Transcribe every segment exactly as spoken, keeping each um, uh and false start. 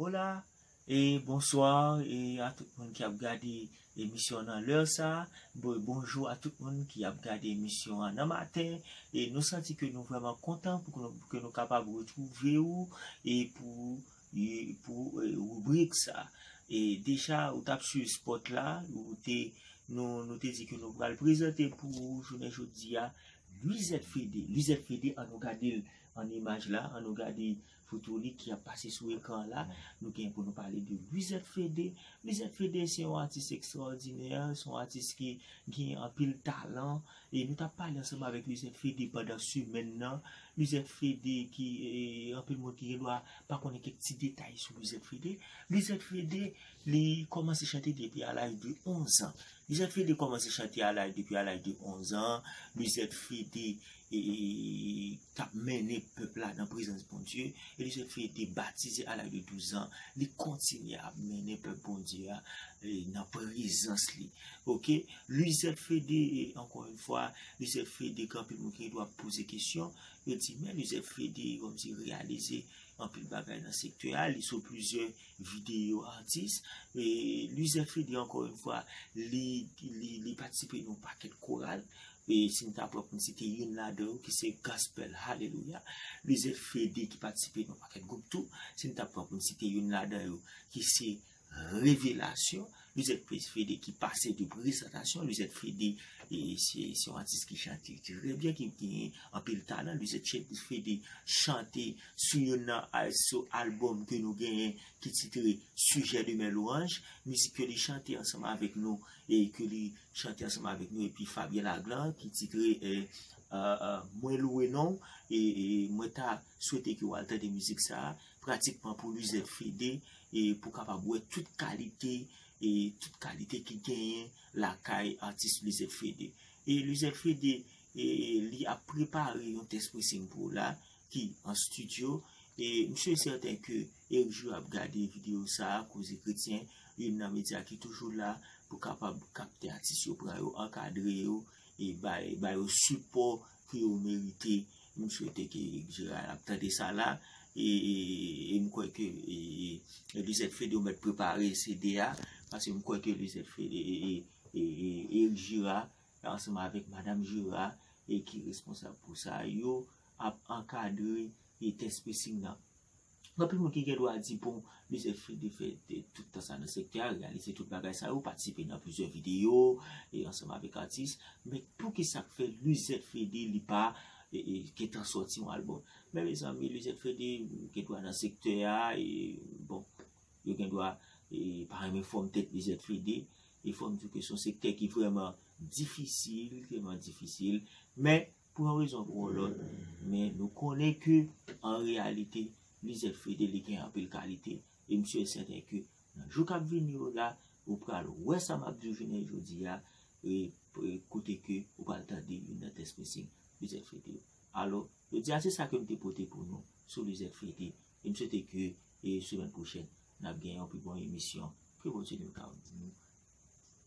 Hola, e bonswa, e a tout moun ki ap gade emisyon nan lè sa. Bon, bonjou a tout moun ki ap gade emisyon an nan maten. E nou santi ke nou vrèman kontan pou ke nou, ke nou kapab retwouve w e pou, e pou e, ribrik sa. E deja, ou t ap swiv spòt la, ou te, nou, nou te di ke nou pral prezante pou ou jounen jodi a Lizèt Fede. Lizèt Fede, an nou gade l an imaj la, an nou gade foto li ki ap pase sou ekran la. Nou gen pou nou pale de Lizèt Fede. Lizèt Fede se yon atis ekstraòdinè, se yon atis ki gen anpil talan. E nou t ap pale ansanm avèk Lizèt Fede pandan semèn nan. Lizèt Fede ki, e, anpil moun ki gen dwa pa konnen kèk ti detay sou Lizèt Fede. Lizèt Fede, li kòmanse chante depi a laj de onz an. Lizèt Fede kòmanse chante a laj, depi a laj de onz an. Lizèt Fede e, e, t ap mennen pèp la nan prezans Bondye. E Lizèt Fede batize a laj de douz an. Li kontinye ap mennen pèp Bondye a e, nan prezans li. Oke? Lizèt Fede, e, ankò yon fwa, Lizèt Fede, gen anpil moun ki gen dwa ap poze kesyon. Yo di, men Lizèt Fede, kòmsi reyalize anpil bagay nan sektè a. Li sou plizyè videyo atis. E Lizèt Fede, ankò yon fwa, li, li, li patisipe nan yon pakèt koral. E si n ta pran pou n site youn ladan yo, ki se Gospel Hallelujah. Lizèt Fede ki patisipe nan pakèt gwoup tou. Si n ta pran pou n site youn ladan yo, ki se Revelasyon. Lizèt Fede ki pase de prezantasyon. Lizèt Fede, e, se, se yon atis ki chante trè byen, ki gen anpil talan. Lizèt Fede chante sou youn nan, a, sou albòm ke nou genyen ki titre Sujet de mes louanges. Mizik ke li chante ansanm avèk nou e ke li chante ansanm avèk nou epi Fabien Laglan ki titre e, e, e, Mwen louwe non w. E, e mwen ta swete ke w al tande mizik sa a pratikman pou Lizèt Fede e pou kapab wè tout kalite e tout kalite ki genyen lakay atis Lizèt Fede. E Lizèt Fede, e, li ap prepare yon test pressing pou w la ki an estidyo. E m si e sèten ke Eric Jura ap gade videyo sa a, Koze Kretyen, youn nan medya ki toujou la pou kapab kapte atis yo, pran yo, ankadre yo, e bay, bay yo sipò ke yo merite. M swete ke Eric Jura ap tande sa la. E, e, e m kwè ke e, e, Lizèt Fede yo mèt prepare C D a, paske m kwè ke Lizèt Fede e, e, e, e, Eric Jura, ansanm avèk Madanm Jura, e ki responsab pou sa, yo ap ankadre e test pressing nan. Gen anpil moun ki gen dwa di, bon, Lizèt Fede fè tout tan sa nan sektè a, reyalize tout bagay sa yo, patisipe nan plizyè videyo e ansanm avèk atis. Men poukisa k fè Lizèt Fede li pa e, e, gentan sòti yon albòm? Men mezanmi, Lizèt Fede gen dwa nan sektè a, e bon, yo gen dwa e, pa renmen fòm tèt Lizèt Fede. E fò m di ke se yon sektè ki vrèman difisil, vrèman difisil. Men pou yon rezon pou yon lòt, men nou konnen ke an reyalite, Lizèt Fede li gen anpil kalite. E m si e sèten ke nan jou k ap vini yo la, ou pral wè sa m ap di w jounen jodi a, e, e kote ke ou pral tande youn nan test pressing Lizèt Fede yo. Alò, jodi a se sa ke m te pote pou nou sou Lizèt Fede. E m swete ke e semèn pwochèn, n ap gen yon pi bon emisyon. Ke Bondye nou ka di nou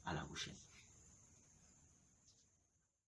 a la pwochèn.